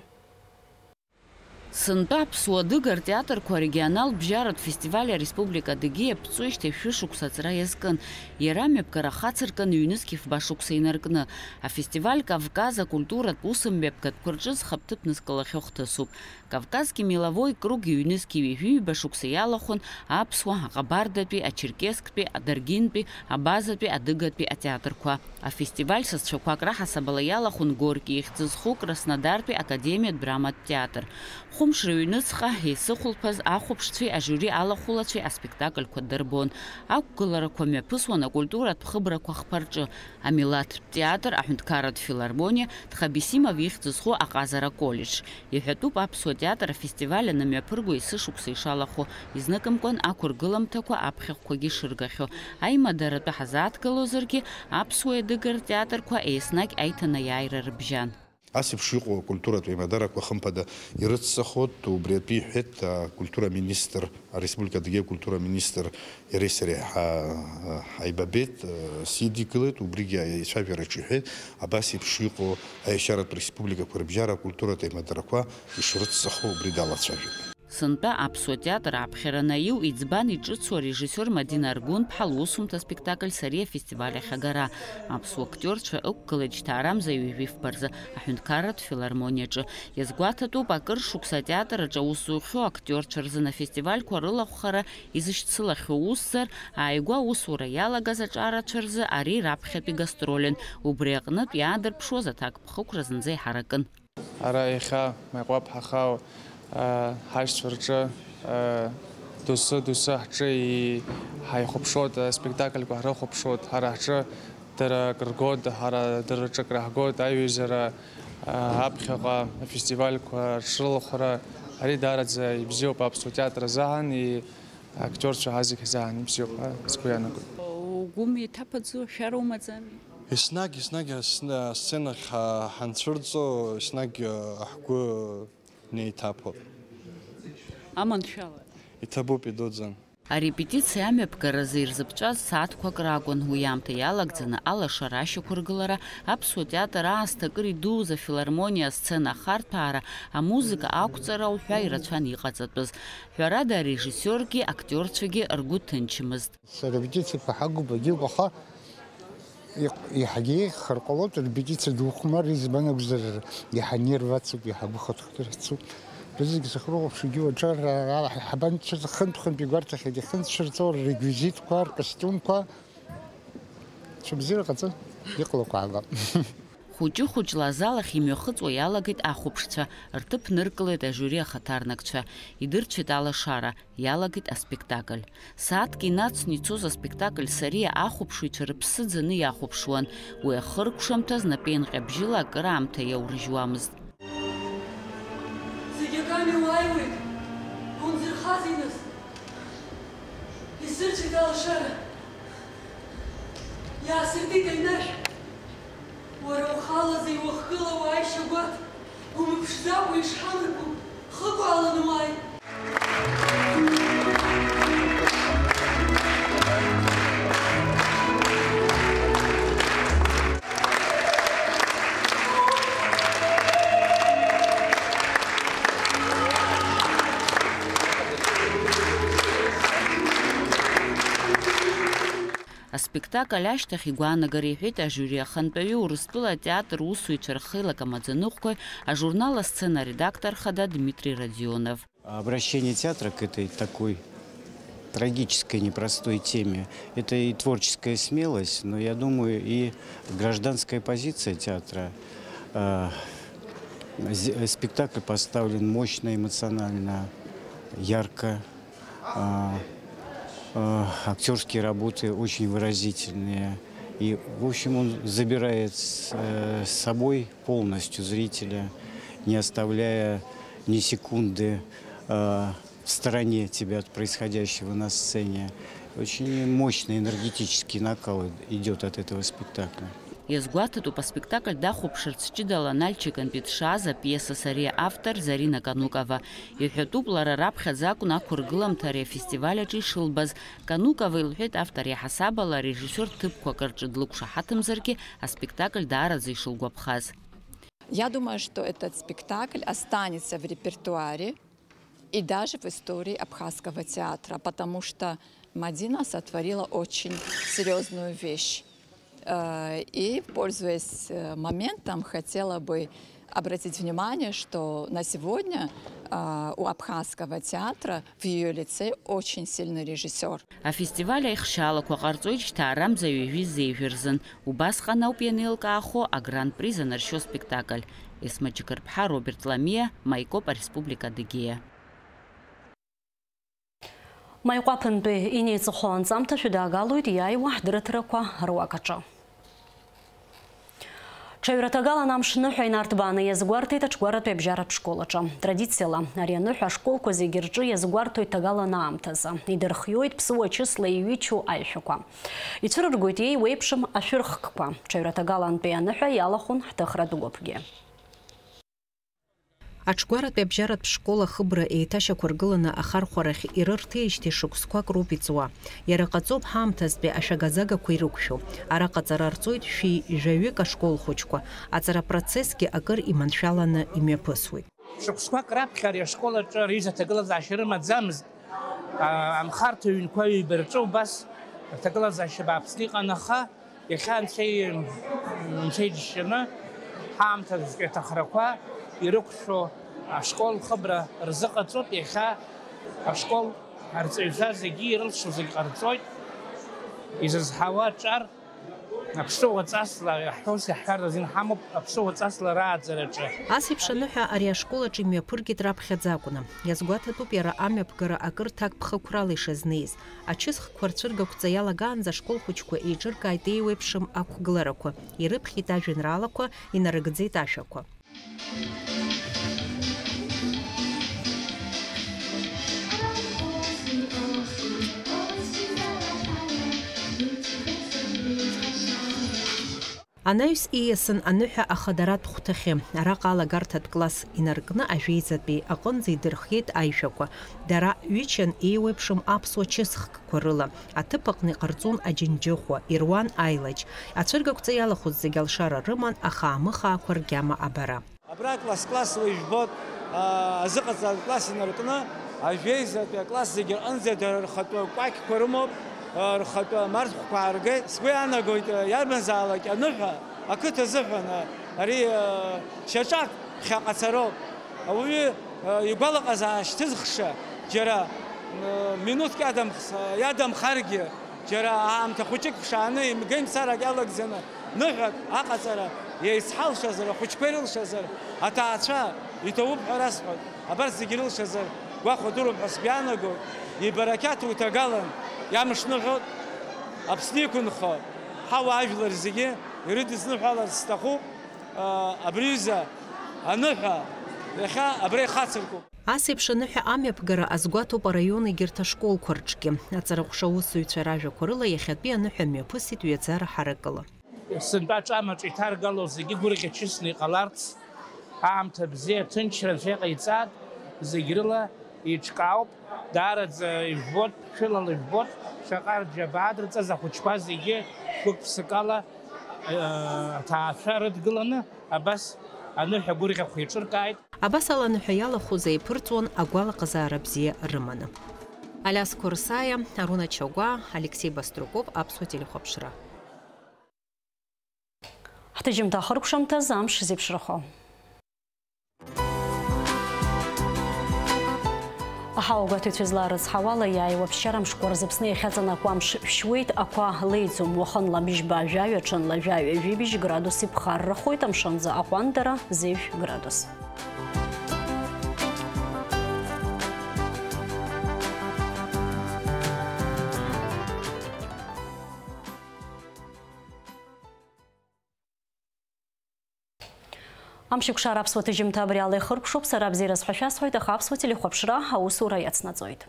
Сынтәа аԥсуа-адыга ртеатрқәа арегионалтә бжьаратә фестиваль ареспублика Адыгеиа аԥҵуеижьҭеи шәышықәса аҵра иазкын. Иара амҩаԥгара ахацыркын ҩнызқь фба шықәса инаркны. Афестиваль Кавказ акультуратә усмҩаԥгатәқәа рҿы зхы аԥҭыԥ нызкылахьоу хҭысуп. Кавказский меловой круг ҩнызқь ҩажәи ҩба шықәса иалахәын аԥсуа, аҟабардатәи, ачеркесктәи, адаргинтәи, абазатәи, адыгатәи атеатрқәа. Афестиваль сасцәақәак раҳасабала иалахәын Горки ихьӡ зху Краснодартәи академиатә драматә театр. Хәымш рыҩныҵҟа еицыхәылԥаз ахәаԥшцәеи ажиури алахәылацәеи аспектакльқәа дырбон. Ақәгыларақәа мҩаԥысуан акультуратә хыбрақәа хԥа рҿы, амилаҭтә театр, аҳәынҭқарратә филармониа, Тхабисимов ихьӡ зху аҟазара аколлеџь. Иҳәатәуп аԥсуа театр афестиваль анымҩаԥырго есышықәса ишалахәу, изныкымкәан ақәыргыламҭақәа аԥхьахәқәагьы шыргахьоу. Аимадара атәы ҳазааҭгылозаргьы, аԥсуа-адыга ртеатрқәа еснагь аиҭанеиааира рыбжьан. Ас еиԥш иҟоу акультуратә еимадарақәа, хымԥада, ирыццахоит, убри атәы иҳәеит акультура аминистр, ареспублика Адыгеиа акультура аминистр иареи сареи ҳа-, ҳаибабеит, сидикылеит, убригьы аицәажәараҿы иҳәеит, абас еиԥш иҟоу аешьаратә республикақәа рыбжьара акультуратә еимадарақәа ишрыццахо убри далацәажәеит. Сынтәа аԥсуа театр аԥхьара анаиу, иӡбан иҿыцу арежиссиор Мадина Аргәынԥҳа лусумҭа аспектакль Сариа афестиваль ахь агара. Аԥсуа актиорцәа ықәгылеит жьҭаарамза ҩажәи фба рзы аҳәынҭқарратә филармониаҿы. Иазгәаҭатәуп, акыр шықәса атеатр аҿы аус зухьоу актиорцәа рзын афестивальқәа рылахәхара изышьцылахьоу усзар, ааигәа аусура иалагаз аҿарацәа рзы ари раԥхьатәи гастролен. Убри аҟнытә иаадырԥшуаз аҭакԥхықәра зынӡа иҳаракын. Ара иахьа Маиҟәаԥ ҳахаау, а, ҳашьцәа рҿы, а, доусы, доусы ҳҿы и-, ҳаихәаԥшуеит, аспектакльқәа ҳрыхәаԥшуеит, ҳара ҳҿы Дара акрыргоит, ҳара дара рҿы акраҳгоит, аиҩызара, а, аԥхьаҟа афестивальқәа рыҽрылахәра, ари даараӡа ибзиоуп аԥсуа театр азыҳәан, и актиорцәа ҳазегь азыҳәан ибзиоуп ҳәа сгәы иаанагоит. Угәы меиҭаԥаӡо, шәара умаӡами? Еснагь, еснагь асцена-, асценахь ҳа-, ҳанцәырҵо, еснагь, а, ҳгәы неиҭаԥоит. Аманшәала. Иҭабуп, идуӡӡан. Арепетициа амҩаԥгаразы ирзыԥҵәаз сааҭқәак ракәын, уи аамҭа иалагӡаны алашара, ашьақәыргылара, аԥсуа театр аасҭа акыр идууз афилармониа асцена ахарҭәаара, амузыка ақәҵара уҳәа ирацәан иҟаҵатәыз. Ҳәарада, арежиссиоргьы актиорцәагьы ргәы ҭынчмызт. Арепетициақәа ҳагуп, агьыгә, аха иҟ-, иаҳагьы еиӷьхар ҟалоит, арепетициа ду хәмар, избан акәзар, иаҳа нерв ацуп, иаҳа гәыхаҭхара ацуп. Зегь сахьрыхәаԥшуагьы уаҿар, ара ҳабанцәа хынтә-хынтә игәарҭахьеит ихьынцәырҵо рреквизитқәа, ркостиумқәа. Цәыбзиара ҟаҵа, иҟалақәа аабап. Хәыҷы-хәыҷла азал ахь имҩахыҵуа иалагеит ахәаԥшцәа, рҭыԥ ныркылеит ажиури ахаҭарнакцәа, идырцәеит алашара, иалагеит аспектакль. Сааҭк инацны ицоз аспектакль Сариа ахәаԥшыҩцәа рыԥсы ӡаны иахәаԥшуан, уи ахыркәшамҭаз напеинҟьабжьыла акыраамҭа иаурыжьуамызт. Зегь аками уааиуеит, унзырхазеи нас? Исырцәеит алашара, иаасыртит аҩнашә. Уара ухалазеи уахгыла уааишьа гәаҭ, умыԥшӡакәа ишҳамырку, хыкәаланы уааи. Аспектакль ашьҭахь игәаанагара иҳәеит ажиури ахантәаҩы, Урыстәыла атеатр усзуҩцәа рхеилак амаӡаныҟәгаҩ, ажурнал асцена аредактор хада Дмитрий Родионов. Обращение театра к этой такой трагической, непростой теме — это и творческая смелость, но, я думаю, и гражданская позиция театра. Э, з-, э, спектакль поставлен мощно, эмоционально, ярко. А, а, актёрские работы очень выразительные. И, в общем, он забирает с, э, с собой полностью зрителя, не оставляя ни секунды, а, в стороне тебя от происходящего на сцене. Очень мощный энергетический накал идёт от этого спектакля. Иазгәаҭатәуп, аспектакль дахәаԥшырц ҷыдала Нальчикантәи дшааз апиеса Сариа автор Зарина Канукова. Иҳәатәуп, лара раԥхьаӡа акәын ақәыргыламҭа ари афестиваль аҿы ишылбаз. Канукова илҳәеит, автор иаҳасаб ала арежиссиор ҭыԥқәак рҿы длықәшаҳаҭымзаргьы, аспектакль даараӡа ишылгәаԥхаз. Я думаю, что этот спектакль останется в репертуаре и даже в истории абхазского театра, потому что Мадина сотворила очень серьёзную вещь. Э, и, пользуясь, э, моментом, хотела бы обратить внимание, что на сегодня, э, у абхазского театра в её лице очень сильный режиссёр. Афестиваль аихшьаалақәа ҟарҵоит шьҭа арамза ҩажәи зеижә рзын. Убасҟан ауп ианеилкаахо агран-при занаршьо спектакль. Есма Џьгырԥҳа, Роберт Ламиа, Маикоп, Ареспублика Адыгеиа. Маиҟәаԥынтәи инеиҵыху анҵамҭа шәыдаагалоит иааиуа ҳдырраҭарақәа руак аҿы. Ҽаҩраҭагалан амш ныҳәа инарҭбааны иазгәарҭеит аҽгәаратәи абжьаратә школ аҿы. Традициала ари аныҳәа ашколқәа зегьы рҿы иазгәарҭоит ҭагалан аамҭазы. Идырхиоит ԥсуа чысла иҩычоу аишәақәа. Ицәырыргоит иеиуеиԥшым ашәырхкқәа. Ҽаҩраҭагалантәи аныҳәа иалахәын ҳҭыхратә гәыԥгьы. Аҽгәаратәи абжьаратә школ ахыбра еиҭашьақәыргыланы ахархәарахь ирырҭеижьҭеи шықәсқәак роуп иҵуа. Иара ҟаҵоуп ҳаамҭазтәи ашәага-загақәа ирықәшәо. Араҟа аҵара рҵоит шәи жәаҩык ашкол хәыҷқәа. Аҵара апроцессгьы акыр иманшәаланы имҩаԥысуеит. Шықәсқәак раԥхьа ари ашкол аҿы рҩыза аҭагылазаашьа рымаӡамызт. А, анхарҭа ҩынқәа ҩба рҿы убас рҭагылазаашьа бааԥсны иҟан, аха иахьа анцәа-, анцәа иџьшьаны, ҳаамҭазтәи аҭахрақәа ирықәшәо ашкол хыбра рзыҟаҵоуп. Иахьа ашкол арҵаҩцәа зегьы ирылшо зегь ҟарҵоит. Изызҳауа аҿар Аԥсыуа ҵасла иаҳҳәоз иаҳҳәар азин ҳамоуп, аԥсыуа ҵасла рааӡараҿы. Ас еиԥш аныҳәа ари ашкол аҿы имҩаԥыргеит раԥхьаӡа акәны. Иазгәаҭатәуп иара амҩаԥгара акыр ҭакԥхықәрала ишазнеиз. Ачысхқәа рцәыргақәҵа иалагаанӡа ашкол хәыҷқәа еиҿыркааит еиуеиԥшым ақәгыларақәа, ирыԥхьеит ажәеинраалақәа, инарыгӡеит ашәақәа. Анаҩс ииасын аныҳәа ахадаратә хәҭахьы. Араҟа алагарҭатә класс инаркны ажәеизатәи аҟынӡа идырхиеит аишәақәа. Дара ҩычан еиуеиԥшым аԥсуа чысхкқәа рыла. Аҭыԥ аҟны иҟарҵон аџьынџьыхәа, ируан аилаџь. Ацәыргақәҵа иалахәыз зегь алшара рыман, аха амыхаақәа ргьама абара. Абра класс-классла ижәбоит, аа, азыҟаҵаратә класс инаркны, ажәеизатәи акласс зегьы рҟынӡа дара рхатәы кәакьқәа рымоуп, аа, рхатәы амарҭқәа ааргеит. Сгәы иаанагоит, аа, иарбанзаалак аныҳәа ақыҭа азыҳәан, аа, ари, аа, шьаҿак ԥхьаҟа цароуп. Ауаҩы, аа, игәалаҟазаашьа ҭызхша џьара, аа, минуҭк иадамх-, иадамхаргьы, џьара аамҭа хәыҷык ԥшааны имгеимцарак иалагӡаны, ныҳәак аҟаҵара иеицҳалшазар, ахәыҷқәа ирылшазар, аҭаацәа иҭоуп ҳәа расҳәоит. Абарҭ зегьы ирылшазар гәахәадыруп ҳәа сгәы иаанагоит. Ибарақьаҭу иҭагалан иамшныҳәоит, Аԥсны иқәынхо ҳауаажәлар зегьы ирыдысныҳәаларц сҭахуп, а, абри аҩыза аныҳәа иахьа абра ихацыркуп. Ас еиԥш аныҳәа амҩаԥгара азгәаҭоуп араион егьырҭ ашколқәа рҿгьы. Аҵараҟәша аусзуҩцәа ражәақәа рыла иахьатәи аныҳәа мҩаԥысит ҩаӡара ҳаракыла. Сынтәа аҿамаҿ иҭаргало зегьы гәырӷьа-чысны иҟаларц, аамҭа бзиа, аҭынчра анцәа иҟаиҵааит, зегь рыла еиҿкаауп, даараӡа ижәбоит, шәылала ижәбоит, шаҟа рџьабаа дырҵаз ахәыҷқәа зегьы гәык-ԥсыкала, э, аҭаацәа рыдгыланы абас аныҳәа гәырӷьахә еиҿыркааит. Абас ала аныҳәа иалахәыз еиԥырҵуан агәалаҟазаара бзиа рыманы. Алиас Қәырсаиа, Аруна Чагәаа, Алексеи Баструков, Аԥсуа телехәаԥшра. Ҳҭыжьымҭа ахыркәшамҭазы амш зеиԥшрахо. Аҳауагәаҭаҩцәа излаарыцҳауала, иааиуа ԥсшьара мшқәа рзы Аԥсны иахьаҵанакуа амш шәшьуеит, ақәа леиӡом. Уахынла абжьба жәаҩа, ҽынла жәаҩа жәибжь градус иԥхаррахоит, амшынӡы аҟәандара зежә градус. Амшеикәшара аԥсуа ҭыжьымҭа абри ала ихыркәшоуп, сара абзиараз ҳәа шәасҳәоит, аха аԥсуа телехәаԥшра аусура иацнаҵоит.